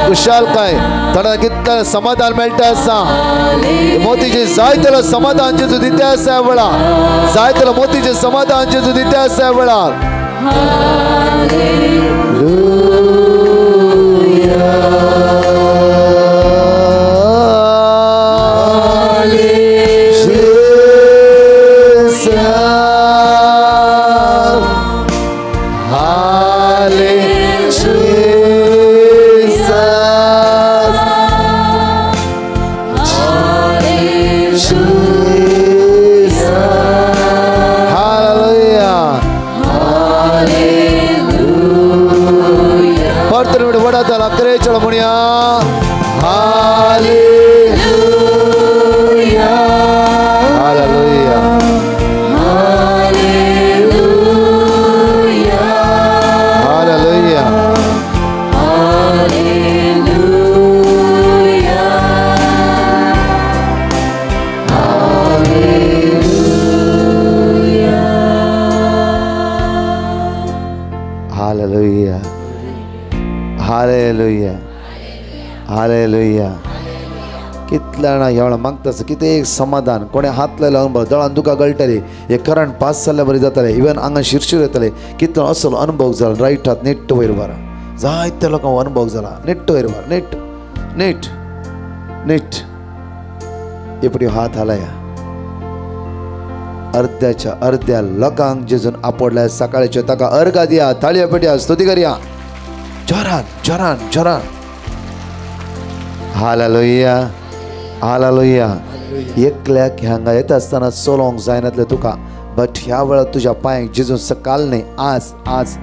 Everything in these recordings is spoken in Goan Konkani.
खुशालकाय थोडा कितले समाधान मेळटा आसा मोतीचे जायतेलो समाधान जेजू दिता आसा वेळार जायतेलो मोतीचे समाधान जेजू दिता आसा वेळार. कितल्या ह्या वेळार मागता कितें एक समाधान कोणें हात लायलो अनुभव दोळान दुकां गळटली हे करंट पास जाल्ल्या बरी जाताले इवन हांगा शिरशीर येताले कितलो असलो अनुभव जाला. रायट हात नेट्ट वयर बारा जायत्या लोकांक अनुभव जाला. नेट्ट वयर बारा नेट नेट नेट एपडी हात हालाया अर्ध्याच्या अर्ध्या लोकांक जेजून आपडल्या सकाळचे ताका अर्घा दिया ताळया पेटया स्तुती करया जोरान जोरान जोरान. Hallelujah hallelujah. एकल्याक हांगा येता आसतना चलोवंक जायनातलें तुका बट ह्या वेळार तुज्या पांयांक जेजून सकाळ न्ही आज आज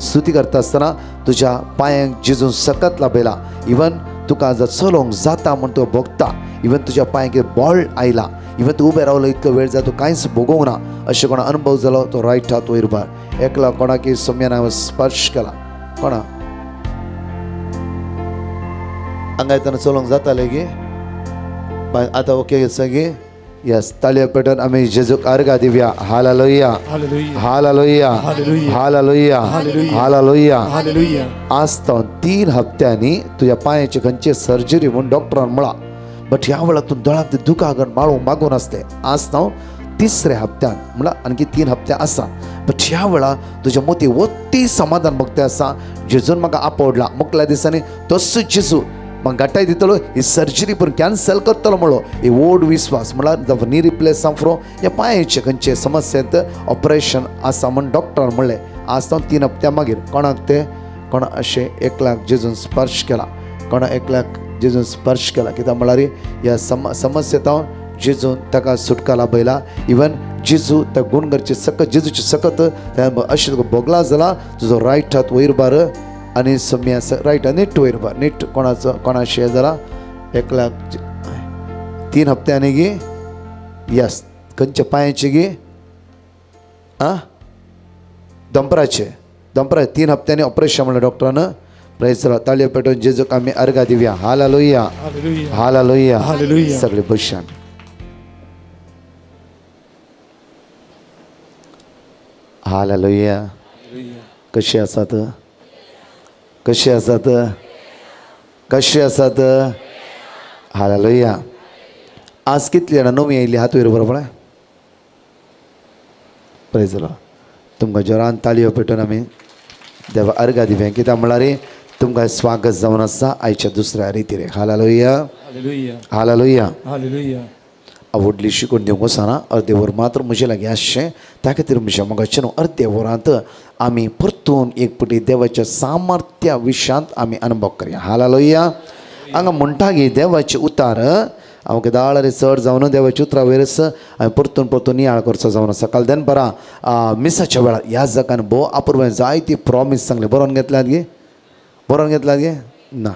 स्तुती करता आसतना तुज्या पांयांक जेजून सकत लाभयला. इवन तुका जर चलोवंक जाता म्हूण तूं भोगता इवन तुज्या पांयांक बॉल आयला इवन तूं उबें रावलो इतलो वेळ जाता तूं कांयच भोगोवंक ना अशें कोणा अनुभव जालो तो रायट हात वयर भार एकला कोणाकी सोम्यान हांवें स्पर्श केला कोणा हांगा येतना चलोवंक जातालें गे आतां ओके सगळी यस ताळयो पेटोवन आमी जेजूक अर्घा दिवया. Hallelujah hallelujah hallelujah hallelujah. आज तो 3 हप्त्यांनी तुज्या पांयाची खंयची सर्जरी म्हूण डॉक्टरान म्हळां बट ह्या वेळार तूं दोळ्यांत दुकां माळूंक मागून आसलें. आज हांव 3ऱ्या हप्त्यान म्हळ्यार आणखी 3 हप्ते आसा बट ह्या वेळार तुज्या मोती वत्ती समाधान भोगते आसा. जेजून म्हाका आपवडला मुखल्या दिसांनी तसोच जेजू म्हाका घाटाय दितलो ही सर्जरी पण कॅन्सल करतलो म्हणलो ही व्हड विस्वास म्हळ्यार नी रिप्लेस फ्रो ह्या पांयाचे खंयचे समस्येंत ऑपरेशन आसा म्हूण डॉक्टरान म्हणलें. आज हांव 3 हप्त्या मागीर कोणाक ते कोणा अशें एकल्याक जेजून स्पर्श केला कोणा एकल्याक जेजून स्पर्श केला कित्याक म्हळ्यार ह्या समस्येंत हांव जेजून ताका सुटका लाभयला. इवन जेजू त्या गुणगरचे सकत जेजूचे सकत अशें तुका भोगला जाला तुजो रायट हात वयर बार आनी सम्या रायट नेट वयर बार नेट कोणाचो कोणाशें जाला एकल्याक 3 हप्त्यांनी गे यस खंयच्या पांयाचे गे आं दंपराचे दंपरा 3 हप्त्यांनी ऑपरेशन म्हणलें डॉक्टरान. प्रेज ताळयो पेटोवन जेजूक आमी अर्घा दिवया. Hallelujah hallelujah. सगळे बशान हालेलुया. कशी आसात कशी आसात कशी आसात? हालेलुया. आज कितली जाणां नवी आयली हात वयर बरोबर पळय. प्रेज तुमकां जोरान ताळयो पेटोवन आमी देवा अर्घा दिवया कित्याक म्हळ्यार तुमकां स्वागत जावन आसा आयच्या दुसऱ्या रितीर. Hallelujah hallelujah. व्हडली शिकून दिवंक वचना अर्दे वर मात्र म्हजे लागीं आसचें त्या खातीर म्हज्या मोगाचें न्हू अर्दे वरांत आमी परतून एक पटी देवाच्या सामर्थ्या विशयांत आमी अनुभव करया. हालेलुया. हांगा म्हणटा की देवाचें उतार हांव दाळ चड जावन देवाच्या उतरा वयरच हांवें परतून परतून नियाळ करचो जावन आसा. काल दनपरां मिसाच्या वेळार ह्या जगान भोव अपुर्बायेन जायती प्रॉमीस सांगली. बरोवन घेतल्यात गे? बरोवन घेतल्यात गे? ना.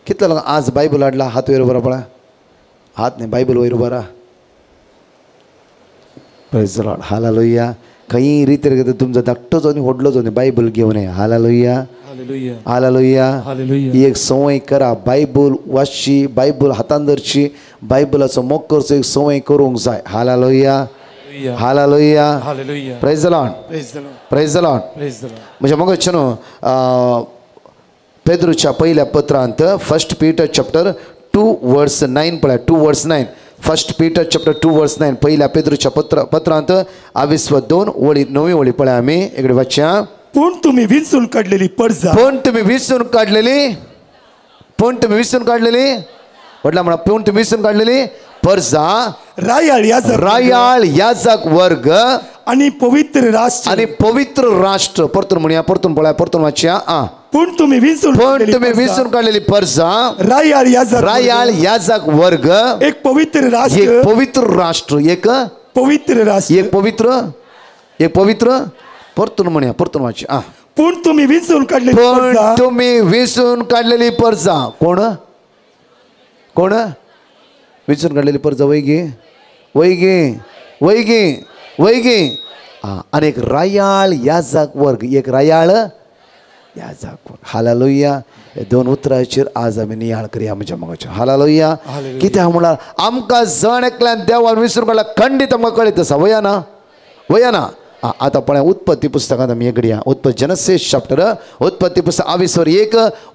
कितले लोकांक आज बायबल हाडला? हात वयर बरो पळय. हात न्ही, बायबल वयर बरा. Praise the Lord. हालेलुया. खंय रितीर घेता तुमचो धाकटो जावन व्हडलो जावन बायबल घेवन ये. Hallelujah hallelujah. ही एक संवय करा. बायबल वाचची, बायबल हातान धरची, बायबलाचो मोग करचो एक संवय करूंक जाय. Hallelujah hallelujah. Praise the Lord. Praise the Lord. म्हज्या मोगाचें न्हू पेद्रूच्या पहिल्या पत्रांत 1 Peter chapter 2 verse 9 पळया. 2 verse 9, 1 Peter chapter 2 verse 9. पहिल्या पेद्रूच्या पत्रांत 22 ओळी 9 ओळी पळया आमी इकडे वाचया. पूण तुम्ही विंचून काढलेली परजा, पूण तुम्ही विंचून काढलेली, पूण तुम्ही विंचून काढलेली म्हटलं म्हणा, पूण तुम्ही विंचून काढलेली परजा, रायाळ याजक, रायाळ याजक वर्ग आणि पवित्र राष्ट्र, आणि पवित्र राष्ट्र. परतून म्हणूया, परतून पळया, परतून वाचया. पूण तुम्ही विंचून, पूण तुम्ही विंचून काढलेली परजा, रायाळ याजक, रायाळ याजक वर्ग, एक पवित्र राष्ट्र, एक पवित्र राष्ट्र, एक पवित्र राष्ट्र, एक पवित्र, एक पवित्र. परतून म्हणूया, परतून वाचया. पूण तुम्ही विंचून काढलेली, पण तुम्ही विंचून काढलेली परजा. कोण कोण विंचून काढलेली परजा? वैगी वैगी वैगी वैगी. आणि एक रायाळ याजक वर्ग, एक रायाळ याजक वर्ग. हालेलुया. दोन उतराचेर आज आमी नियाळ करया म्हज्या मोगाचेर. हालेलुया. कित्याक म्हळ्यार आमकां जण एकल्यान देवान विसरून काडला खंडीत आमकां कळीत आसा. वया ना, वया ना. आतां पळय उत्पत्ती पुस्तकांत आमी एकड्या उत्पत्ती जेनेसिस चॅप्टर उत्पत्ती पुस्तक 22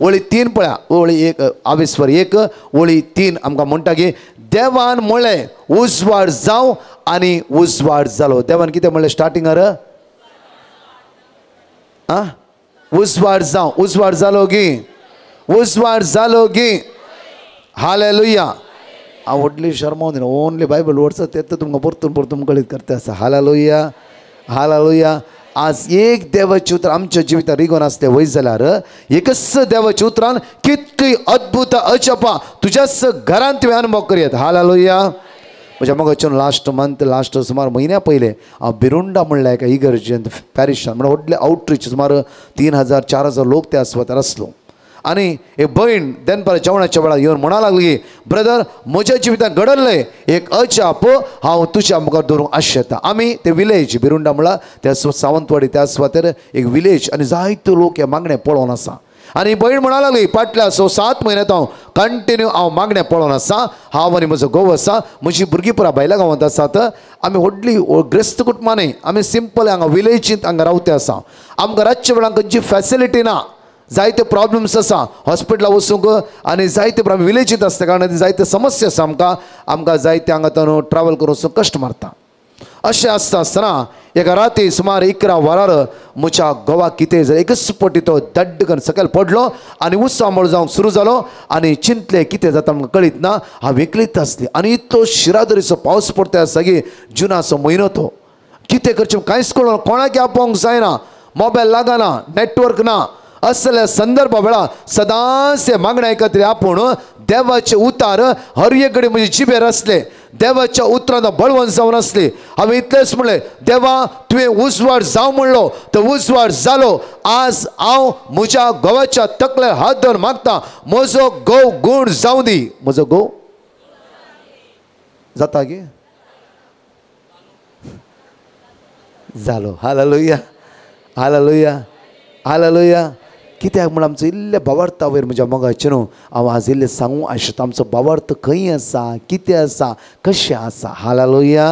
ओळी 3 पळया. ओळी 1 22 ओळी 3 आमकां म्हणटा की देवान म्हळें उजवाड जावं आनी उजवाड जालो. देवान कितें म्हणलें स्टार्टिंगार? आं, उजवाड जावं, उजवाड जालो गी, उजवाड जालो गी. हालेलुया. हांव व्हडली शर्मा दिना, ओनली बायबल वर्ड्स ते तुमकां परतून परतून कळीत करता आसा. Hallelujah, hallelujah. आज एक देवाचें उतर आमच्या जिवितांत रिगोन आसलें वय जाल्यार एकच देवाच्या उतरान कितली अद्भुत अजपा तुज्याच घरांत तुवें अनुभव करयत. हालेलुया. म्हज्या मोगाच्यान लास्ट मंथ, लास्ट सुमार म्हयन्या पयलें हांव बिरुंडा म्हणल्यार एका इगर्जेंत पॅरिशान म्हणल्यार व्हडलें आवटरीच सुमार 3000 4000 लोक त्या सुवातार आसलो. आनी एक भयण दनपार जेवणाच्या वेळार येवन म्हणा लागली, ब्रदर म्हज्या जिवितांत घडल्लें एक अजाप हांव तुज्या मुखार दवरूंक आशेता. आमी ते विलेज बिरुंडा म्हळ्यार त्या सावंतवाडी त्या सुवातेर एक विलेज आनी जायते लोक हे मागणें पळोवन आसा. आनी भयण म्हणा लागली, फाटल्या 6-7 म्हयन्यांत हांव कंटिन्यू हांव मागणें पळोवन आसा. हांव आनी म्हजो घोव आसा, म्हजी भुरगीं पुरा भायल्या गांवांत आसात. आमी व्हडली ग्रेस्त कुटुंबां न्हय, आमी सिंपल हांगा विलेजींत हांगा रावते आसा. आमकां रातच्या वेळार खंयची फॅसिलिटी ना, जायते प्रॉब्लम्स आसा हॉस्पिटलाक वचूंक आनी जायते प्रॉब्लम विलेजींत आसता कारण जायते समस्या आसा आमकां. आमकां जायते हांगा तो ट्रॅवल करून वचूंक कश्ट मारता. अशें आसता आसतना एका राती सुमार 11 वरार म्हज्या घोवाक कितें जालें, एकच पटी तो दड्ड करून सकयल पडलो आनी उसामळ जावंक सुरू जालो. आनी चिंतलें कितें जाता आमकां कळीत ना. हांव एकलीच आसली आनी इतलो शिरादरीचो पावस पडटा आसा की जुनाचो म्हयनो तो. कितें करचें कांयच कळना, कोणाक आपोवंक जायना, मोबायल लागना, नेटवर्क ना. असल्या संदर्भा वेळार सदांच मागणें आयकतले आपूण देवाचे उतार हर एक कडेन म्हजे जिबेर आसले, देवाच्या उतरान बळवंत जावन आसले. हांवें इतलेंच म्हणलें, देवा तुवें उजवाड जावं म्हणलो तर उजवाड जालो. आज हांव म्हज्या घोवाच्या तकलेर हात धरून मागता, म्हजो घोव गूण जावं दी. म्हजो घोव जाता गे जालो. Hallelujah, hallelujah, hallelujah. कित्याक म्हण आमचो इल्ले भावार्था वयर म्हज्या मोगाचें न्हू हांव आज इल्लें सांगूं आशिल्लो आमचो भावार्थ खंय आसा, कितें आसा, कशें आसा. Hallelujah,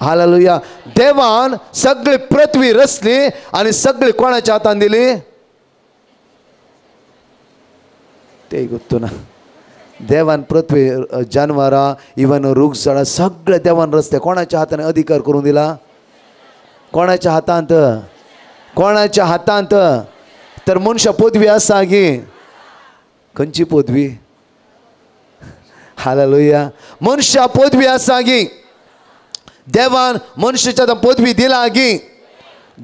hallelujah. देवान सगळी पृथ्वी रचली आनी सगळी कोणाच्या हातान दिली? ते गुत्तू ना. देवान पृथ्वी, जानवरां, इवन रूख झाडां सगळे देवान रचले. कोणाच्या हातान अधिकार करून दिला? कोणाच्या हातांत? कोणाच्या हातांत? तर मनशा पदवी आसा गी? खंयची पदवी? हालेलुया. मनशा पदवी आसा गी? देवान मनशाच्या पदवी दिला गी?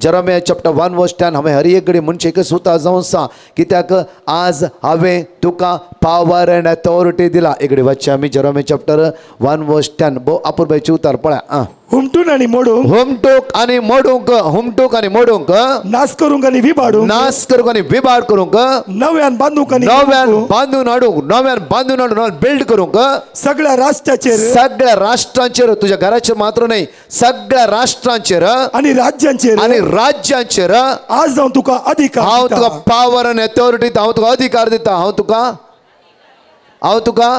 जेरेमिया चॅप्टर 1 verse 10 हांवें हर एक कडेन मनशे एकच सुता जावन आसा. कित्याक आज हांवें तुका पावर एंड अथॉरिटी दिला. एकडे वाचया आमी जेरेमिया चॅप्टर 1 verse 10. भोव अपुरबायेची उतार पळया. हुमटून आनी मोडूंक, हुमटूक आनी मोडूंक, हुमटूक आनी मोडूंक, नाश करूंक आनी विबाडूंक, नाश करूंक आनी विबाड करूंक, नव्यान बांदूंक आनी नव्यान बांदून हाडूंक, नव्यान बांदून हाडून नव्यान बिल्ड करूंक, सगळ्या राष्ट्राचेर, सगळ्या राष्ट्रांचेर, तुज्या घराचेर मात्र न्हय, सगळ्या राष्ट्रांचेर आनी राज्यांचेर, आनी राज्यांचेर आज हांव तुका अधिकार, हांव तुका पावर आनी अथॉरिटी, हांव तुका अधिकार दिता. हांव तुका, हांव तुका,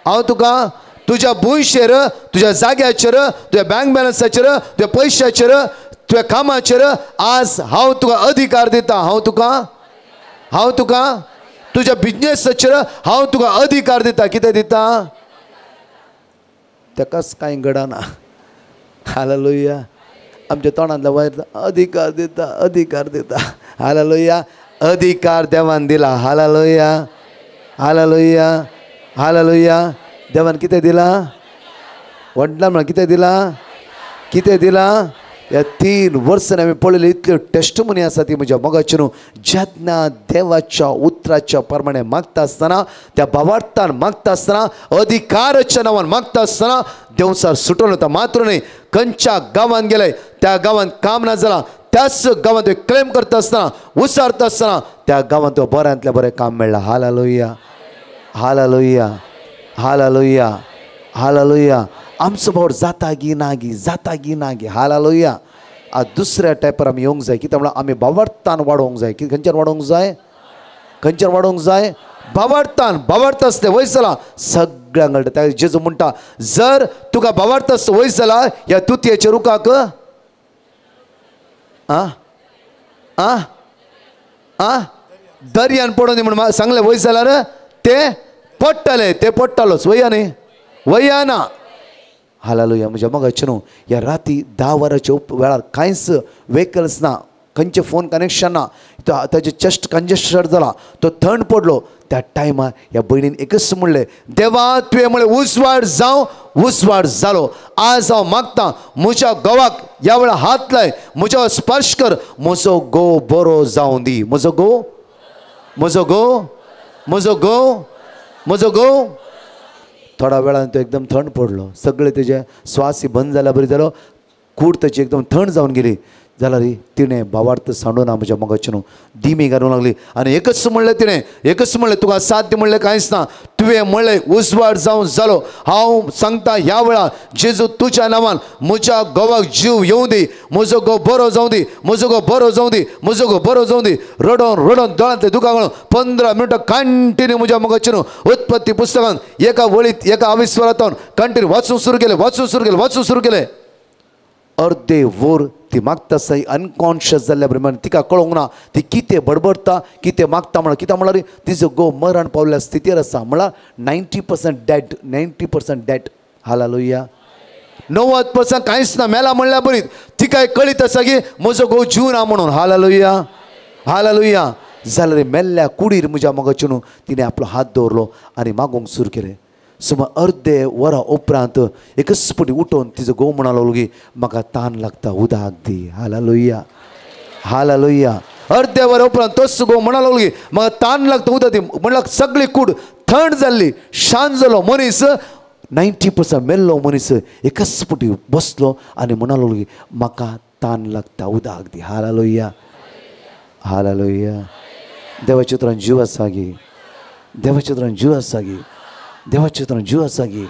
हांव तुका तुज्या भुंयचेर, तुज्या जाग्याचेर, तुज्या बँक बॅलन्साचेर, तुज्या पयशाचेर, तुज्या कामाचेर आज हांव तुका अधिकार दिता. हांव तुका, हांव तुका, तुज्या बिजनेसाचेर हांव तुका अधिकार दिता. कितें दिता? ताकाच कांय घडना. हालेलुया. आमच्या तोंडांतल्या वयर अधिकार दिता, अधिकार दिता. हालेलुया. अधिकार देवान दिला. Hallelujah, hallelujah, hallelujah. देवान कितें दिला? व्हडला म्हणल्यार कितें दिला? कितें दिला? ह्या 3 वर्सांनी आमी पळयले इतल्यो टेस्टमनी आसा ती म्हज्या मोगाचे न्हू. जेन्ना देवाच्या उतराच्या प्रमाणे मागता आसतना, त्या भावार्थान मागता आसतना, अधिकाराच्या नांवान मागता आसतना देंवचार सुटोवन वता. मात्र न्हय, खंयच्या गांवांत गेले त्या गांवांत काम ना जालां त्याच गांवांत क्लेम करता आसतना, उसारता आसतना त्या गांवांत बऱ्यांतलें बरें काम मेळ्ळां. Hallelujah, hallelujah, hallelujah, hallelujah. आमचो भाव जाता गी ना गी, जाता गी ना गी. हालेलुया. आज दुसऱ्या टायपार आमी येवंक जाय. कित्याक म्हणल्यार आमी भावार्थान वाडोवंक जाय. कितें खंयच्यान वाडोवंक जाय? खंयच्यान वाडोवंक जाय? भावार्थान. भावार्थ आसलें वयर जाला सगळ्यांक कळटा. त्या जेजू म्हणटा, जर तुका भावार्थ आसता वयर जाला ह्या तुतयेच्या रुखाक आ आ आ दर्यान पडोन म्हण सांगलें वयर जाल्यार ते पडटले, ते पडटलोच. वया न्ही, वया ना. हालेलुया. म्हज्या मोगाचे न्हू, ह्या राती 10 वरांच्या वेळार कांयच व्हेकल्स ना, खंयचें फोन कनेक्शन ना, ताजे चेस्ट कंजेस्टेड जाला, तो थंड पडलो. त्या टायमार ह्या भयणीन एकच म्हणलें, देवा तुवें म्हणलें उजवाड जावं, उजवाड जालो. आज हांव मागता म्हज्या घोवाक ह्या वेळार हात लाय, म्हज्या स्पर्श कर, म्हजो घोव बरो जावं दी. म्हजो घोव, म्हजो घोव, म्हजो घोव, म्हजो घोव. थोड्या वेळान तो एकदम थंड पडलो. सगळे तेजे श्वास बंद जाल्या बरी जालो, कूड ताची एकदम थंड जावन गेली. जाल्यार तिणें भावार्थ सांडूना म्हज्या मोगाचे न्हू, दिमी घालूंक लागली आनी एकच म्हणलें तिणें, एकच म्हणलें, तुका साथ दी म्हणलें कांयच ना, तुवें म्हणलें उजवाड जावन जालो. हांव सांगता ह्या वेळार जेजू तुज्या नांवान म्हज्या घोवाक जीव येवं दी, म्हजो घोव बरो जावं दी, म्हजो घोव बरो जावं दी, म्हजो घोव बरो जावं दी. रडोन रडोन दोळ्यांतले दुकां घालून 15 मिनटां कंटिन्यू म्हज्या मोगाचे न्हू उत्पत्ती पुस्तकान एका वळीत एका आविस्वरांत कंटिन्यू वाचूंक सुरू केलें, वाचूंक सुरू केलें, वाचूंक सुरू केलें. अर्दे वर ती मागता आसतना अनकॉन्शियस जाल्ल्या प्रमाणे तिका कळोंक ना ती कितें बडबडटा, कितें मागता म्हणल्यार. कित्याक म्हणल्यार तिजो घोव मरण पावल्या स्थितीर आसा, म्हणल्यार 90% डेड, 90% डेड. हालेलुया. 90% कांयच ना, मेला म्हणल्यार बरी. तिका कळीत आसा की म्हजो घोव जीव ना म्हणून. Hallelujah, hallelujah. जाल्यार मेल्ल्या कुडीर म्हज्या मोगाचे न्हू तिणें आपलो हात दवरलो आनी मागूंक सुरू केलें. सुमार अर्दे वरां उपरांत एकच पटी उठोवन तिजो घोव म्हणलो की म्हाका तान लागता, उदक दी. Hallelujah, hallelujah. अर्दे वरां उपरांत तोच घोव म्हणलो की म्हाका तान लागता, उदक दी. म्हणल्यार सगळी कूड थंड जाल्ली, शांत जालो मनीस, 90% मेल्लो मनीस एकच पटी बसलो आनी म्हणलो की म्हाका तान लागता, उदक दी. Hallelujah, hallelujah. देवाच्या उतरान जीव आसा गी, देवाच्या उतरान जीव आसा गी, देवाचें उतरान जीव आसा गी.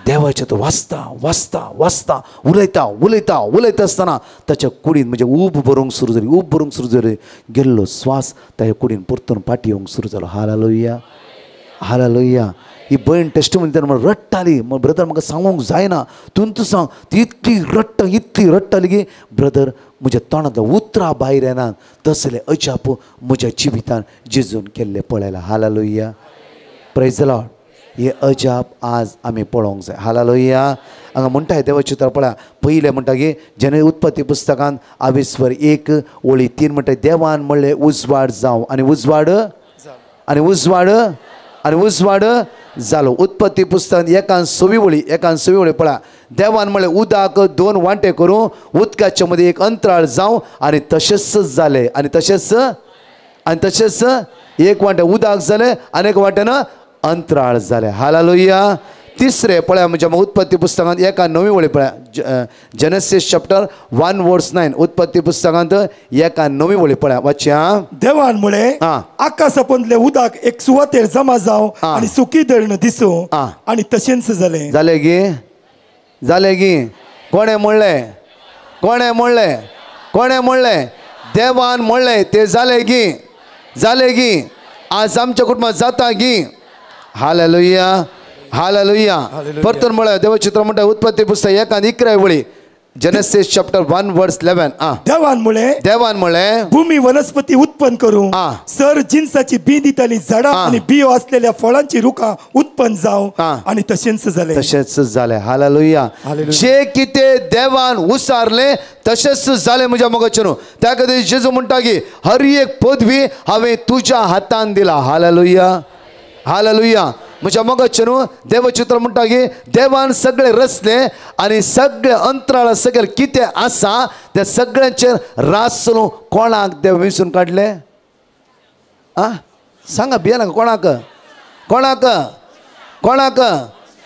देवाचें तो वाचता वाचता वाचता, उलयता उलयता उलयता आसतना ताच्या कुडीन म्हणजे ऊब भरूंक सुरू जाली, ऊब भरूंक सुरू जाली. गेल्लो स्वास ताच्या कुडीन परतून फाटी येवंक सुरू जालो. Hallelujah, hallelujah. ही भयण टेस्टमनी तेन्ना म्हण रडटाली, ब्रदर म्हाका सांगूंक जायना, तूं तूं सांग. ती इतली रडटा, इतली रडटाली की ब्रदर म्हज्या तोंडांतल्या उतरां भायर येना तसलें अजाप म्हज्या जिवितान जेजून केल्लें पळयलां. हालेलुया, प्रेज the Lord. हे अजाप आज आमी पळोवंक जाय. हालेलुया. हांगा म्हणटा देवाचें उतर पळया, पयलें म्हणटा की जेणे उत्पत्ती पुस्तकांत आविस्वर 1 ओळी 3 म्हणटा, देवान म्हणलें उजवाड जावं आनी उजवाड आनी उजवाड आनी उजवाड जालो. उत्पत्ती पुस्तकांत 1 6 वळी, 1 6 वळी पळया, देवान म्हणलें उदक 2 वांटे करूं, उदकाच्या मदीं एक अंतराळ जावं आनी तशेंच जालें. आनी तशेंच आनी तशेंच एक वांटे उदक जालें आनी एक वांट्यान अंतराळ जालें. हालेलुया. तिसरें पळया म्हणजे उत्पत्ती पुस्तकांत 1 9 वळी पळया, जेनेसिस चॅप्टर 1 वर्स 9, उत्पत्ती पुस्तकांत 1 9 वळी पळया, वाचया. देवान म्हळें आकाशा पोंदलें उदक एक सुवातेर जमा जावं आनी सुकी धरण दिसूं, आनी तशेंच जालें. जालें गी, जालें गी. कोणें म्हणलें? कोणें म्हणलें? कोणें म्हणलें? देवान म्हणलें तें जालें गी, जालें गी. आज आमच्या कुटुंबात जाता गी. Hallelujah, hallelujah. परतून म्हळ्यार देवचित्र म्हणटा उत्पत्ती पुस्तक 1 11 वळी, Genesis chapter 1 verse 11. देवान म्हळें, देवान म्हळें भूमी वनस्पती उत्पन्न करूं, सर जिन्साची बी दिताली झाडां आनी बियो असलेल्या फळांची रुखां उत्पन्न जावं, आनी तशेंच जालें. तशेंच जालें. हालेलुया. जे कितें देवान उसारलें तशेंच जालें म्हज्या मोगाचें न्हू. त्या खातीर जेजू म्हणटा की हर एक पदवी हांवें तुज्या हातान दिला. Hallelujah, hallelujah. म्हज्या मोगाचें न्हू देवचित्र म्हणटा की देवान सगळें रचलें आनी सगळें अंतराळ सगळें कितें आसा त्या सगळ्यांचेर रास चलोवंक कोणाक देव वेंचून काडलें? आं, सांगा भियेनाका. कोणाक? कोणाक? कोणाक?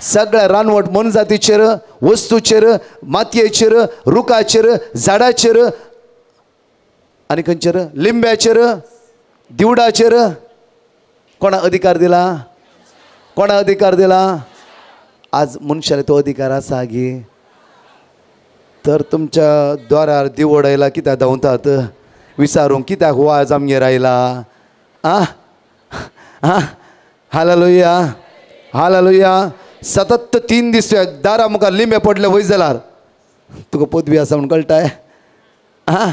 सगळ्या रानवट मनजातीचेर, वस्तूचेर, मातयेचेर, रुखाचेर, झाडाचेर आनी खंयचेर, लिंब्याचेर, दिवडाचेर कोणाक अधिकार दिला? कोणा अधिकार दिला? आज मनशाले तो अधिकार आसा गी? तर तुमच्या द्वारार दिवड आयला कित्याक धांवतात विचारूंक कित्याक हो आज आमगेर आयला? आं आं, हालेलुया, हालेलुया. सतत 3 दीस दारा मुखार लिंबे पडले वयर जाल्यार तुका पदवी आसा म्हूण कळटाय? आं,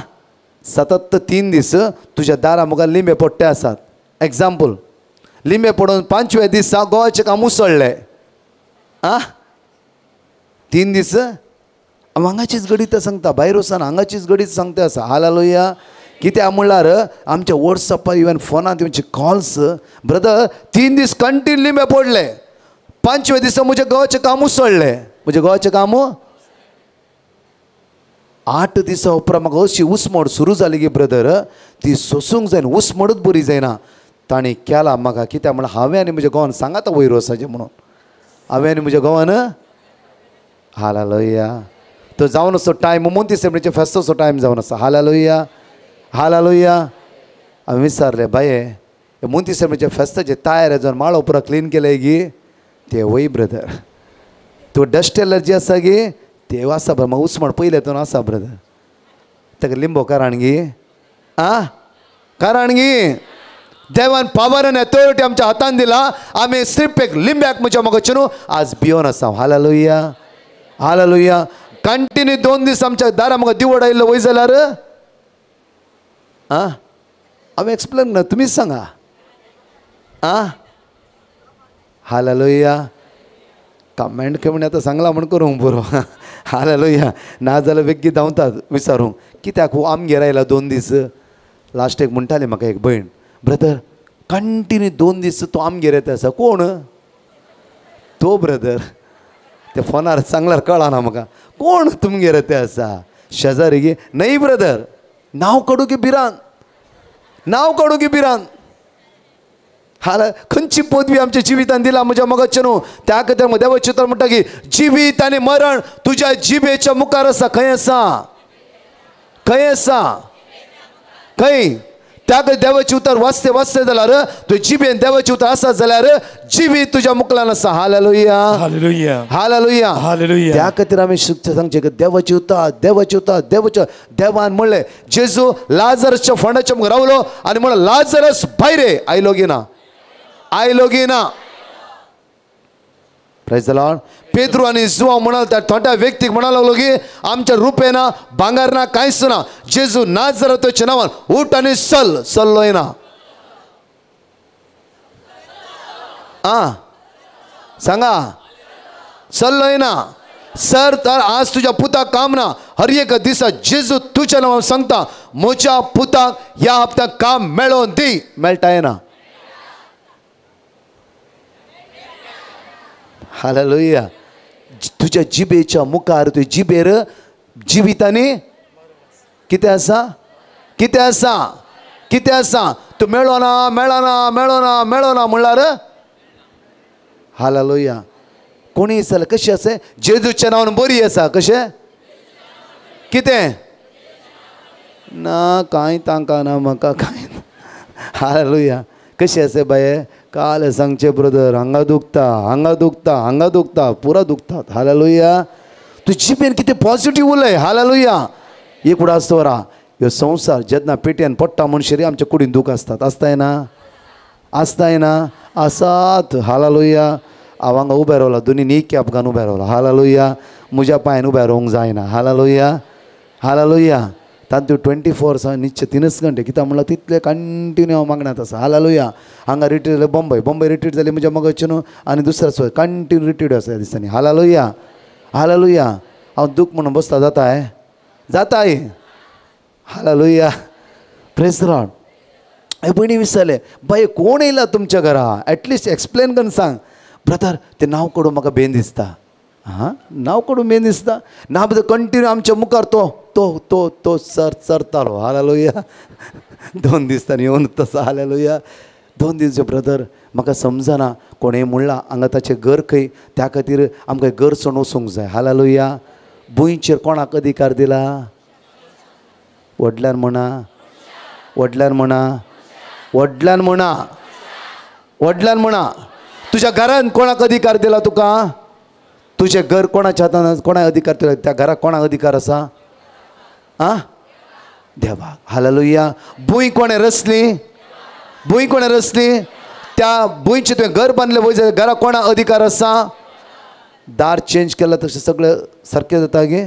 सतत 3 दीस तुज्या दारा मुखार लिंबे पडटे आसात. एग्जाम्पल, लिंबे पडून 5व्या दिसा गोवाचें काम उसळ्ळें. आं, 3 दीस हांव हांगाचीच गणित सांगता, भायर वचना, हांगाचीच गणित सांगता आसा. हालेलुया. कित्याक म्हणल्यार आमच्या वॉट्सॅपार इवन फोनार येवचे कॉल्स, ब्रदर 3 दीस कंटिन्यू लिंबे पडले, 5व्या दिसा म्हज्या गोवाचें काम उसळ्ळें. म्हज्या गोवाचें काम 8 दिसां उपरांत म्हाका अशी उस्मोड सुरू जाली की ब्रदर ती सोसूंक जायना, उस्मोडूच बरी जायना. तांणी केला म्हाका कित्याक म्हणल्यार हांवें आनी म्हज्या घोवान सांगाता वयर वचपाचें म्हणून. हांवें आनी म्हज्या घोवान. हालेलुया. तो जावन आसो टायम मोंती सेमणीचे फेस्ताचो टायम जावन आसा. Hallelujah, hallelujah. हांवें विचारलें, बाये मोंती सेमणीच्या फेस्ताचे तयार जावन माळो पुरा क्लीन केले गी? ते वय ब्रदर, तो डस्ट एलर्जी आसा गी? ते आसा ब्रदर, म्हाका उस्मण पयलें तो आसा ब्रदर. ताका लिंबो कारण गी? आं, कारण गी? देवान पावर आनी अथॉरिटी आमच्या हातान दिला. आमी स्ट्रीप एक लिंब्याक म्हज्या मोगाचें न्हू आज भियोन आसा. Hallelujah, hallelujah. कंटिन्यू 2 दीस आमच्या दारा म्हाका दिवड आयिल्लो वयर जाल्यार आं, हांवें एक्सप्लेन ना, तुमीच सांगा. आं, हालेलुया. कमेंट कमेंट आतां सांगला म्हण करूंक बरो. हालेलुया. ना जाल्यार बेगीन धांवतात विचारूंक कित्याक हो आमगेर आयला 2 दीस. लास्टेक म्हणटाली म्हाका एक भयण, ब्रदर कंटिन्यू 2 दीस तो आमगेर येता आसा. कोण तो ब्रदर? ते फोनार सांगल्यार कळना म्हाका कोण तुमगेर येता आसा. शेजारी गी? न्हय ब्रदर, नांव काडूं की भिरांत, नांव काडूं की भिरांत. हाल खंयची पदवी आमच्या जिवितान दिला म्हज्या मोगाचें न्हू. त्या खातीर देवाचें म्हणटा की जिवीत आनी मरण तुज्या जिबेच्या मुखार आसा. खंय आसा? खंय आसा? खंय? त्या खातीर देवाचें उतर वाचते वाचते जाल्यार तुज्या जिबेन देवाचें उतर आसा जाल्यार जिवीत तुज्या मुखार आसा. Hallelujah, hallelujah, hallelujah, hallelujah. त्या खातीर आमी सांगचें की देवाचें उतर, देवाचें उतर, देवाचें. देवान म्हणलें जेजू लाजरसच्या फोंडाच्या मुखार रावलो आनी म्हणलें लाजरस भायर आयलो की ना? आयलो की ना? Praise the lord. पेद्रू आनी जुवांव म्हणाल त्या थोड्या व्यक्तीक म्हणा लागलो की आमच्या रुपये ना, भांगर ना, कांयच ना. जेजू नाजरेताच्या नांवान उठ आनी चल. चल्लोय ना? आं, सांगा, चल्लोय ना? सर तर आज तुज्या पुताक काम ना. हर एक दिसा जेजू तुज्या नांवान सांगता म्हज्या पुताक ह्या हप्त्याक काम मेळोवन दी. मेळटाय ना? हालेलुया. तुज्या जिबेच्या मुखार तुज्या जिबेर जिवितांनी कितें आसा? कितें आसा? कितें आसा? तूं मेळना, मेळना, मेळना, मेळना म्हणल्यार. हालेलुया. कोणी जाल्यार कशें आसा? जेजूच्या नांवान बरी आसा. कशें? कितें ना? कांय तांकां ना, म्हाका कांय. हालेलुया. कशें आसा बाये? काल सांगचें ब्रदर हांगा दुखता, हांगा दुखता, हांगा दुखता, पुरा दुखतात. हालेलुया. तूं जिबेन कितें पॉजिटीव उलय. हालेलुया. एक उडास दवरा, ह्यो संवसार जेन्ना पेटयेन पडटा म्हणसर आमच्या कुडीन दूख आसतात. आसताय ना? आसताय ना? आसात. हालेलुया. हांव हांगा उबें रावला, दोनी नी कॅप घालून उबें रावला. हालेलुया. म्हज्या पांयान उबें रावंक जायना. Hallelujah, hallelujah. तातूंत 24 निश्चय 3 घंटे कित्याक म्हणल्यार तितले कंटिन्यू हांव मागण्यांत आसा. हालेलुया. हांगा रिट्रीट जालें, बॉम्बे बॉम्बे रिट्रीट जाली म्हज्या मगचे न्हू, आनी दुसऱ्या सुवात कंटिन्यू रिट्रीट आसा ह्या दिसांनी. Hallelujah, hallelujah. हांव दूख म्हणून बसता जाताय जाताय. हालेलुया, प्रेज लॉर्ड. हे भयणी विचारलें, बाय कोण येयला तुमच्या घरा, एटलिस्ट एक्सप्लेन करून सांग. ब्रदर तें नांव काडून म्हाका बेन दिसता. हां, नांव काडून बेन दिसता ना ब्रदर, कंटिन्यू आमच्या मुखार तो तो तो तो सर चरतालो. हालेलुया. 2 दिसांनी येवन तसो. हालेलुया. 2 दीस ब्रदर म्हाका समजना कोणें म्हणलां हांगा ताचें घर खंय, त्या खातीर आमकां घर सोडून वचूंक जाय. हालेलुया. भुंयचेर कोणाक अधिकार दिला? व्हडल्यान म्हणा, व्हडल्यान म्हणा, व्हडल्यान म्हणा, व्हडल्यान म्हणा. तुज्या घरान कोणाक अधिकार दिला तुका? तुजें घर कोणाच्या हातान, कोणाक अधिकार दिला? त्या घराक कोणाक अधिकार आसा? आं, देवाक. हालेलुया. भूंय कोणें रचली? भूंय कोणें रचली? त्या भुंयचें तुवें घर बांदलें वयर, घराक कोणाक अधिकार आसा? दार चेंज केलां तशें सगळें सारकें जाता गे.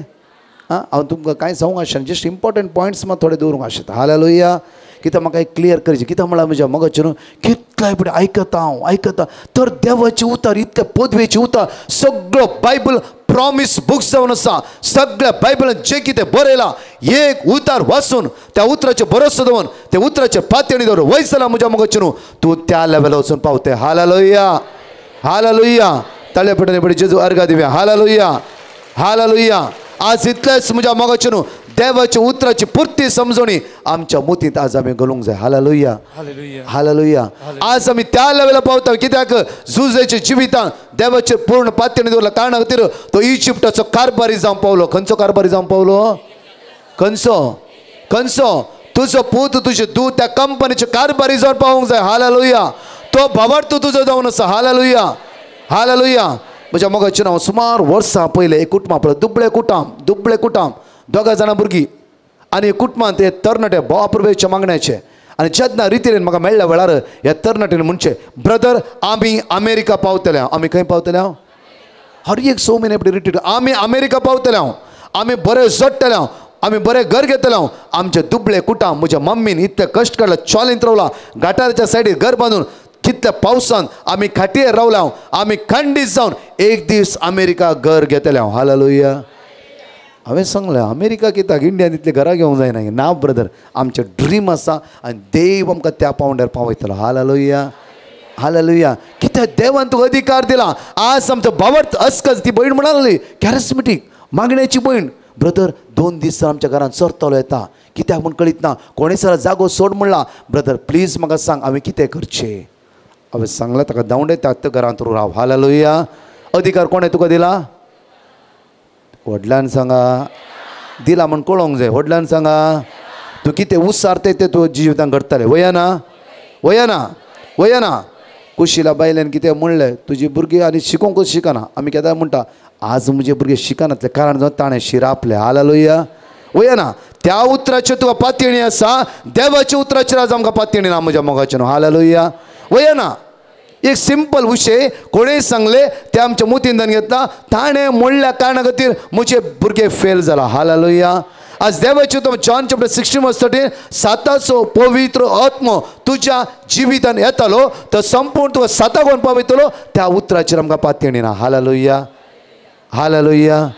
आं, हांव तुमकां कांय सांगूंक आशिल्लें, जस्ट इम्पॉर्टंट पॉयंट्स मात थोडे दवरूंक आशिल्ले. हालेलुया. कित्याक म्हाका एक क्लियर करचें, कित्याक म्हळ्यार म्हज्या मगचे न्हू कितल्या फुडें आयकता हांव, आयकता तर देवाची उतार, इतल्या पदवेची उतार, सगळो बायबल प्रॉमीस बुक्स जावन आसा. सगळ्या बायबलान जें कितें बरयलां एक उतार वाचून त्या उतराचेर भरोसो दवरून त्या उतराचेर पातयणी दवरून वयर जाल्यार म्हज्या मगचे न्हू तूं त्या लेवलार वचून पावते. Hallelujah, hallelujah. ताळे पडले पडे जेजू अर्घा दिवया. Hallelujah, hallelujah. आज इतलेंच म्हज्या मोगाचें न्हू देवाच्या उतराची पुर्ती समजणी आमच्या मुतींत आज आमी घालूंक जाय. Hallelujah, hallelujah. आज आमी त्या लेवलार पावता कित्याक जुजेच्या जिवितान देवाचेर पूर्ण पातयणी दवरला कारणा खातीर तो इजिप्टाचो कारभारी जावन पावलो. खंयचो कारभारी जावन पावलो? खंयचो? खंयचो? तुजो पूत, तुजें दूत त्या कंपनीचे कारभारी जावन पावूंक जाय. हालेलुया. तो भावार्थ तुजो जावन आसा. Hallelujah, hallelujah. म्हज्या मोगाचें हांव सुमार वर्सां पयलें एक कुटुंब पळय, दुबळे कुटाम, दुबळे कुटाम, 2 जाणां भुरगीं आनी कुटुंबांत ते तरणाटे भावाप्रभेच्या मागण्याचे. आनी जेन्ना रितीन म्हाका मेळ्ळ्या वेळार ह्या तरणाट्यान म्हणचें, ब्रदर आमी अमेरिका पावतले. आमी खंय पावतले? हांव हर एक 6 म्हयने पयलीं रिट्रीट, आमी अमेरिका पावतले, हांव आमी बरें जोडटले, हांव आमी बरें घर घेतले, हांव आमचे दुबळे कुटाम म्हज्या मम्मीन इतले कश्ट काडला, चॉलींत रावला, गटाराच्या सायडीर घर बांदून, कितल्या पावसान आमी खाटयेर रावला, आमी खंडीत जावन एक दीस अमेरिका घर घेतले. हांव. हालेलुया. हांवें सांगलें, अमेरिका कित्याक, इंडियान इतलीं घरां घेवंक जायना. ना ब्रदर, आमचें ड्रीम आसा आनी देव आमकां त्या पावंड्यार पावयतलो. Hallelujah, hallelujah. कित्याक देवान तुका अधिकार दिला. आज आमचो भावार्थ अस्कस ती भयण म्हणाली, कॅरिस्मेटीक मागण्याची भयण, ब्रदर 2 दीस आमच्या घरान चरतलो येता, कित्याक म्हूण कळीत ना, कोणें सर जागो सोड म्हणला. ब्रदर प्लीज म्हाका सांग हांवें कितें करचें? हांवें सांगलां ताका धांवडे त्या घरांत राव. हालेलुया. अधिकार कोणें तुका दिला? व्हडल्यान सांगा. दिला म्हूण कळोंक जाय. व्हडल्यान सांगा. तूं कितें उसारते तें तूं जिवितान घडटलें. वयाना, वयाना, वयाना. कुशिला बायल्यान कितें म्हणलें, तुजी भुरगीं आनी शिकोवंकूच शिकना. आमी केन्ना म्हणटा आज म्हजे भुरगे शिकनातले कारण जावन ताणें शिरापलें. हालेलुया. वयाना. त्या उतराचेर तुका पातयणी आसा, देवाच्या उतराचेर आज आमकां पातयणी ना म्हज्या मोगाचें न्हू. हालेलुया. वयाना. एक सिंपल विशय कोणें सांगलें तें आमच्या मुतींतल्यान घेतला, ताणें म्हणल्या कारणा खातीर म्हजे भुरगे फेल जाला. हालेलुया. आज देवाचे तो जॉन चॅप्टर 16:13 साताचो पवित्र आत्मो तुज्या जिवितान येतालो तो संपूर्ण तुका साताक पावयतलो. त्या उतराचेर आमकां पातयणी ना. Hallelujah, hallelujah,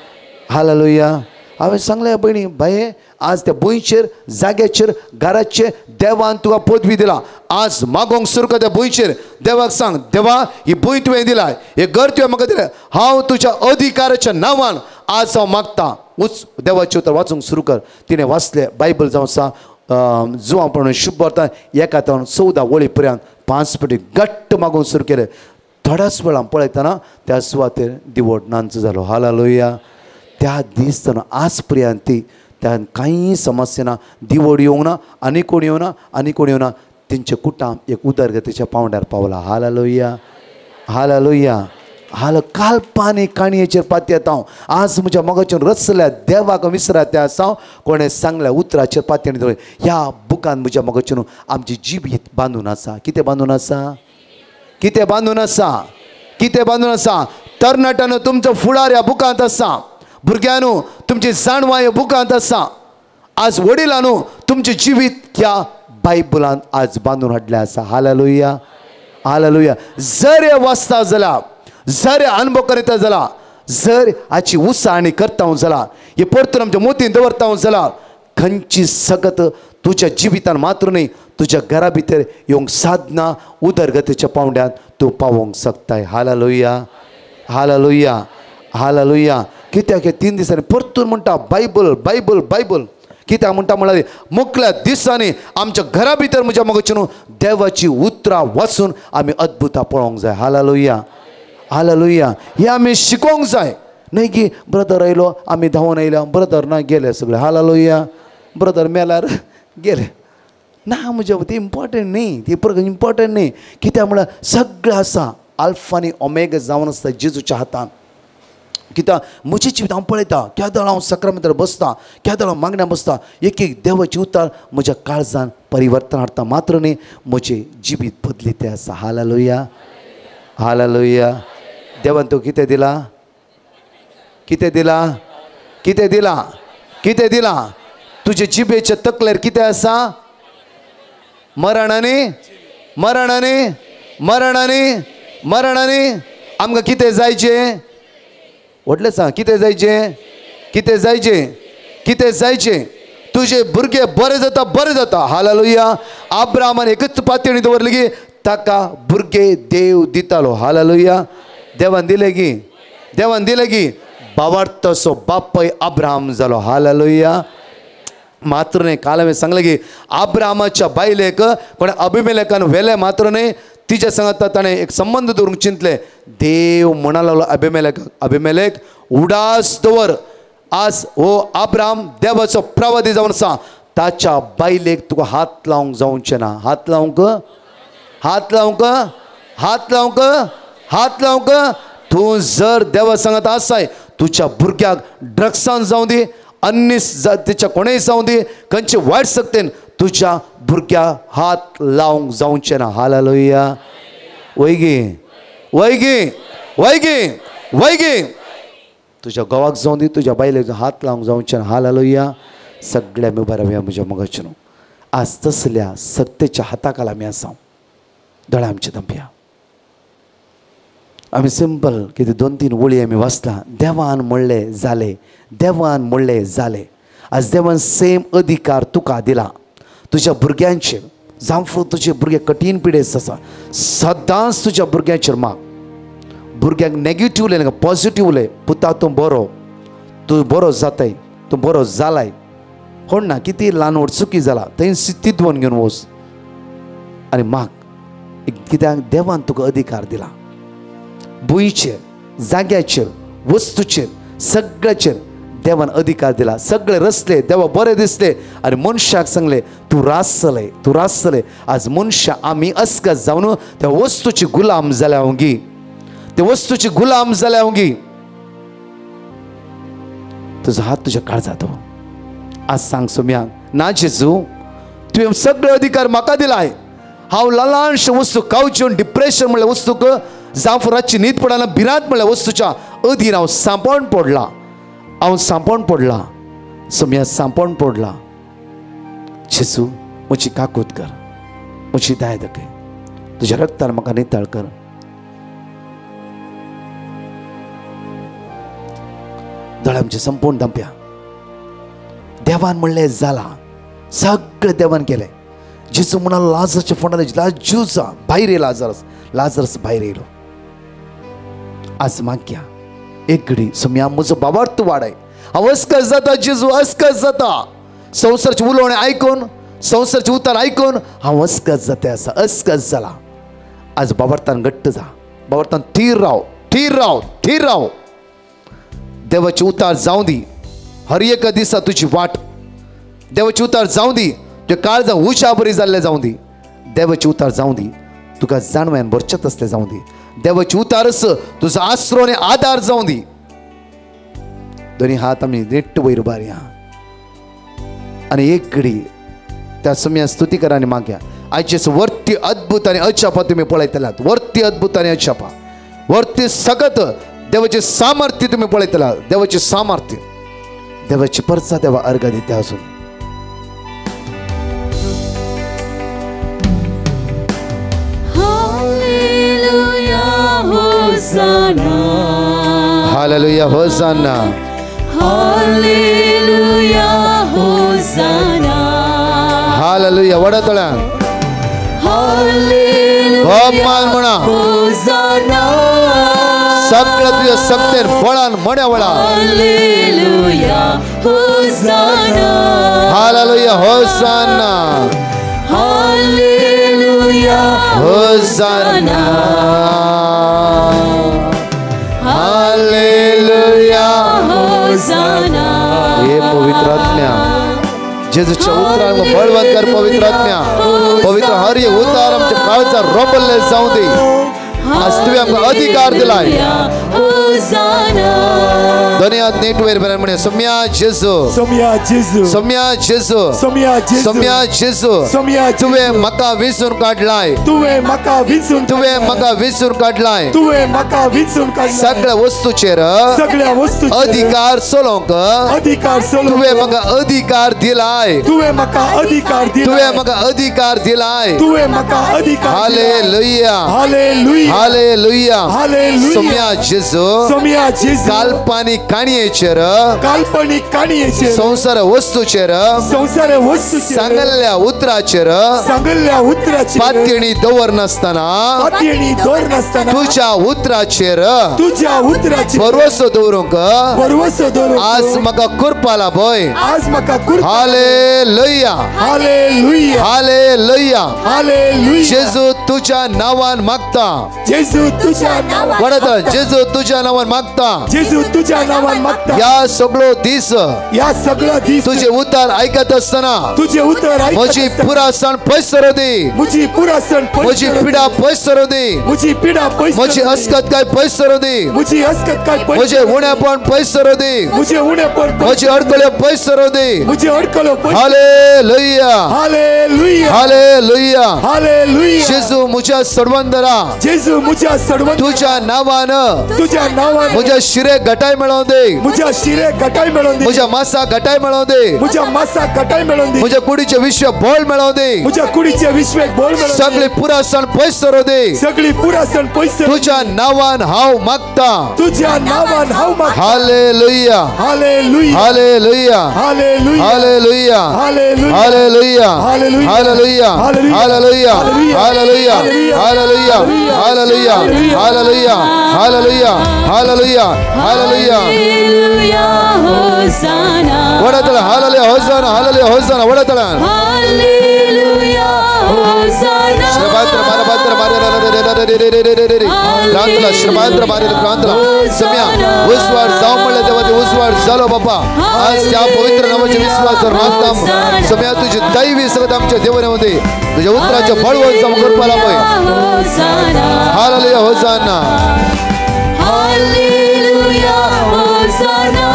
hallelujah. हांवें सांगलें भयणी, बाये आज त्या भुंयचेर, जाग्याचेर, घराचेर देवान तुका पदवी दिला. आज मागोंक सुरू कर त्या भुंयचेर. देवाक सांग, देवा ही भूंय तुवें दिला, हें घर तुवें म्हाका दिलें, हांव तुज्या अधिकाराच्या नांवान आज हांव मागता. उच देवाचें उतर वाचूंक सुरू कर. तिणें वाचलें बायबल जावन आसा जुवां पण शुभ वर्ता 1 ते 14 वळी पर्यंत 5 पटी घट्ट मागूंक सुरू केलें. थोड्याच वेळान पळयतना त्या सुवातेर दिवट नांच जालो. हालेलुया. त्या दीस आज पर्यंत ती त्या कांय समस्या ना, दिवड येवंक ना, आनी कोण येवना, आनी कोण येवना. तेंचें कुटाम एक उदरगतीच्या पावंड्यार पावला. Hallelujah, hallelujah. हाल काल्पानी काणयेचेर पातयेता हांव. आज म्हज्या मोगाचेर रचल्या देवाक विसरा त्या आसा हांव. कोणें सांगल्या उतराचेर पातयेणी दवर. ह्या बुकान म्हज्या मोगाचेर आमची जिवीत बांदून आसा. कितें बांदून आसा? कितें बांदून आसा? कितें बांदून आसा? तरणाट्यानो तुमचो फुडार ह्या बुकांत आसा, भुरग्यांनो तुमची जाणवाय ह्या बुकांत आसा, आज वडिलांनो तुमचें जिवीत ह्या बायबलान आज बांदून हाडलें आसा. Hallelujah, hallelujah. जर हे वाचता जाल्यार, जर हे अनुभव करीता जाल्यार, जर हाची उसाणी करता जाल्यार, हे परतून आमच्या मोतीन दवरता जाल्यार, खंयची सगत तुज्या जिवितान मात्र न्ही तुज्या घरा भितर येवंक साधना उदरगतीच्या पावंड्यान तूं पावोवंक शकताय. Hallelujah, hallelujah, hallelujah. कित्याक हे 3 दिसांनी परतून म्हणटा बायबल बायबल बायबल. कित्याक म्हणटा म्हळ्यार मुकल्या दिसांनी आमच्या घरा भितर म्हज्या मोगाचें न्हू देवाची उतरां वाचून आमी अद्भुतां पळोवंक जाय. Hallelujah, hallelujah. हें आमी शिकोवंक जाय. न्हय की ब्रदर आयलो आमी धांवून आयल्या, ब्रदर ना गेले सगळे. हालेलुया. ब्रदर मेल्यार गेले ना. म्हज्या ती इम्पॉर्टंट न्ही, ती इम्पॉर्टंट न्ही. कित्याक म्हळ्यार सगळें आसा आल्फा आनी ओमेगा जावन आसता जेजूच्या हातान. कित्याक म्हजें जिवीत हांव पळयता, केदळ हांव सक्रामेंतार बसता, केदळ हांव मागण्या बसता, एक एक देवाची उतार म्हज्या काळजान परिवर्तन हाडटा मात्र न्ही म्हजें जिवीत बदली तें आसा. Hallelujah, hallelujah. देवान तूं कितें दिला? कितें दिला? कितें दिला? कितें दिला? तुजे जिबेच्या तकलेर कितें आसा? मरणानी, मरणानी, मरणानी, मरणानी. आमकां कितें जायचें? व्हडलें सांग, कितें जायचें? कितें जायचें? कितें जायचें? तुजे भुरगे बरे जाता, बरे जाता. हालेलुया. आब्रामान एकच पातयणी दवरली की ताका भुरगे देव दितालो. हालेलुया. देवान दिले की, देवान दिले की बावार्थसो बापय अब्राहम जालो. हालेलुया. मात्र न्ही, काल हांवें सांगलें की आब्रामाच्या बायलेक कोणें अभिमेलेकान व्हेलें मात्र न्ही, तिच्या सांगाता ताणें एक संबंद दवरूंक चिंतलें. देव म्हणा लागलो अभिमेलेक, अभिमेलेक उडास दवर, आज हो आब्राम देवाचो प्रवादी जावन आसा, ताच्या बायलेक तुका हात लावंक जावचें ना. हात लावंक, हात लावंक, हात लावंक, हात लावंक. तूं जर देवा सांगात आसाय तुज्या भुरग्याक ड्रग्सान जावं दी, अन्य जातीच्या कोणेय जावं दी, खंयचे वायट शक्तेन तुज्या भुरग्या हात लावंक जावचें ना. हालेलुया. वयगी, वयगी, वयगी, वयगी. तुज्या घोवाक जावं दी, तुज्या बायलेक हात लावंक जावचें ना. हालेलुया. सगळ्या आमी उबे रावया म्हज्या मोगाचें न्हू. आज तसल्या सत्तेच्या हाताखाला आमी आसा. दोळे आमचे दंपया. आमी सिंपल कितें 2-3 वळी आमी वाचला. देवान म्हणलें जालें, देवान म्हणलें जालें. आज देवान सेम अधिकार तुका दिला तुज्या भुरग्यांचेर. जावं तुजे भुरगे कठीण पिडेस्त आसा, सदांच तुज्या भुरग्यांचेर माग. भुरग्यांक नेगेटीव उलय नाका, पॉजिटीव उलय. पुता तूं बरो, तूं बरो जाताय, तूं बरो जालाय. कोण ना कितें ल्हान व्हड चुकी जाला थंय तितवन घेवन वच आनी माग. कित्याक देवान तुका अधिकार दिला भुंयचेर, जाग्याचेर, वस्तूचेर, सगळ्याचेर देवान अधिकार दिला. सगळे रसले देवा बरे दिसले आनी मनशाक सांगले तूं रासले, तूं रासले. आज मनशां आमी अस्कस जावन त्या वस्तूची गुलाम जाल्या हांव, त्या वस्तूची गुलाम जाल्या हांव. तुजो हात तुज्या काळजांत आज सांग सोम्याक, ना जेजू तुवें सगळे अधिकार म्हाका दिलाय. हांव ल्हानशे वस्तू खावच्यो, डिप्रेशन म्हणल्यार वस्तूक, जावं रातची न्हीद पडना, भिरांत म्हणल्यार वस्तूच्या अधीन हांव सांपोवन पडला, हांव सांपोवन पडला. सोम्या सांपोवन पडला. जेजू म्हजी काकूत कर, म्हजी दाय दाखय, तुज्या रक्तान म्हाका नितळ कर. दोळे आमचे संपूर्ण दंप्या. देवान म्हणलें जाला, सगळें देवान केलें. जेजू म्हणालो लाजरच्या फोंडार लाजूचा भायर येयला, लाजरस, लाजरस भायर येयलो. आज मागया एक घडी सोम्या म्हजो बाबार्थ वाडाय. हांव अस्कस जाता जेजू, अस्कस जाता. संवसारचें उलोवणें आयकून, संवसारचें उतर आयकून हांव अस्कस जाता आसा, अस्कस जाला. आज बाबार्थान घट्ट जा, बाबार्थान थीर राव, थीर राव, थीर राव. देवाची उतार जावं दी हर एका दिसा तुजी वाट. देवाची उतार जावं दी तुज्या काळजा उशा बरी जाल्लें जावं दी. देवाची उतार जावं दी तुका जाणवयान भरचें तसलें जावं दी. देवाची उतारच तुजो आसरो आनी आदार जावं दी. दोनी हात आमी नेट्ट वयर उबारया आनी एक घडी त्या सम्या स्तुती करा आनी मागया. आयचेच वर्ती अद्भुत आनी अजापा तुमी पळयतल्यात, वर्ती अद्भुत आनी अजापा. वरती सगत देवाचे सामर्थ्य तुम्ही पळयतला, देवाचे सामर्थ्य, देवाची परचा देवा अर्घ दिता असून. Hallelujah hosanna, hallelujah hosanna, hallelujah. वडतळ्या मान म्हणा होसाना, सगळ्या तुझ्या सत्तेन बळान मण्या वळा. Hallelujah hosanna, hallelujah hosanna, hallelujah hosanna, hallelujah hosanna. हे पवित्र आत्म्या, जेजूच्या उतरांक बळवंत कर. पवित्र आत्म्या, पवित्र हर एक उतार आमच्या काळचा रोबल्ले जावं दे. आज तुवें आमकां अधिकार दिलाय. दोन्ही हात नेट वयर बरें म्हणे, सोम्या जेजू, सोम्या जेजू, सोम्या जेजू, सोम्या जेजू, सोम्या जेजू, सोम्या. तुवें म्हाका विसरून काडलाय, तुवें म्हाका विसरून, तुवें म्हाका विसरून काडलाय, तुवें म्हाका विसरून काडलाय. सगळ्या वस्तूचेर, सगळ्या वस्तूचेर अधिकार चलोवंक, अधिकार चलोवंक तुवें म्हाका अधिकार दिलाय, तुवें म्हाका अधिकार दिलाय, तुवें म्हाका अधिकार दिलाय, तुवें म्हाका अधिकार. Hallelujah, hallelujah, hallelujah, hallelujah. Saumya जेजू, सोम्या जेजू, काल्पनिक काणयेचेर, काल्पनिक काणयेचेर, संवसार वस्तूचेर, संवसार वस्तूचेर, सांगल्ल्या उतराचेर, सांगल्ल्या उतराचेर पातयेणी दवरनासतना, पातयेणी दवरनासतना तुज्या उतराचेर, तुज्या उतराचेर भरवसो दवरूंक, भरवसो दवरूंक आज म्हाका कृपा लाभय, आज म्हाका कृपा. Hallelujah, hallelujah, hallelujah, hallelujah. जेजू तुज्या नांवान मागता, जेजू तुज्या नांवान, वडत जेजू तुज्या नांवान मागता, जेजू तुज्या नांवान मागता. ह्या सगळो दीस, ह्या सगळो दीस तुझे उतर आयकत आसतना, तुझे उतर आयकत म्हजी पुरासण पयस सरू दी, म्हजी पुरासण, म्हजी पिडा पयस सरू दी, म्हजी पिडा पयस, म्हजी अस्कतकाय पयस सरू दी, म्हजी अस्कतकाय, म्हजें उणेपण पयस सरू दी, म्हजें उणेपण, म्हजी अडकल्यो पयस सरू दी, म्हजी अडकल्यो. Hallelujah, hallelujah, hallelujah, hallelujah. जेजू म्हज्या सडवंदरा, जेजू म्हज्या सडवंदरा, तुज्या नांवान, तुज्या नांवान म्हज्या शिरे घटाय मेळोवं दी, म्हज्या शिरे घटाय मेळोवं दी, म्हज्या मासा घटाय मेळोवं दी, म्हज्या मासा घटाय मेळोवं दी, म्हज्या कुडीचें विश्व बळ मेळोवं दी, म्हज्या कुडीचें विश्वेक बळ मेळोवं दी. सगळी पुरासण पयस सरू दी, सगळी पुरासण पयस. तुज्या नांवान हांव मागता, तुज्या नांवान हांव मागता. Hallelujah, hallelujah, hallelujah, hallelujah, hallelujah, hallelujah, hallelujah, hallelujah, hallelujah, hallelujah, hallelujah, hallelujah, hallelujah, hallelujah, hallelujah, hallelujah. Hallelujah hosanna, वडतळ hallelujah hosanna, hallelujah hosanna, वडतळ hallelujah hosanna. श्रबात्र मारबात्र मारे क्रांतला श्रबात्र मारे क्रांतला. सम्या उस्वार जाव म्हणले तेव्हा ते उस्वार झालो बापा. आज त्या पवित्र नावाचे विश्वास मागता सम्या, तुझी दैवी सगळं आमच्या देवण्यामध्ये तुझ्या उतराच्या बळवंत जावं कृपा लाभय. Hallelujah hosanna, hallelujah hosanna,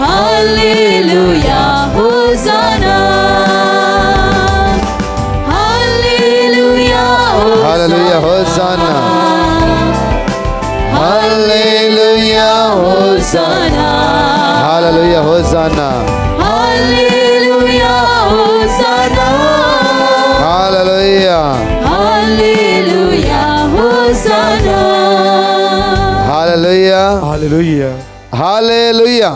hallelujah hosanna, hallelujah, hallelujah hosanna, hallelujah hosanna, hallelujah hosanna, hallelujah hosanna, hallelujah, hallelujah hosanna, hallelujah, hallelujah, hallelujah.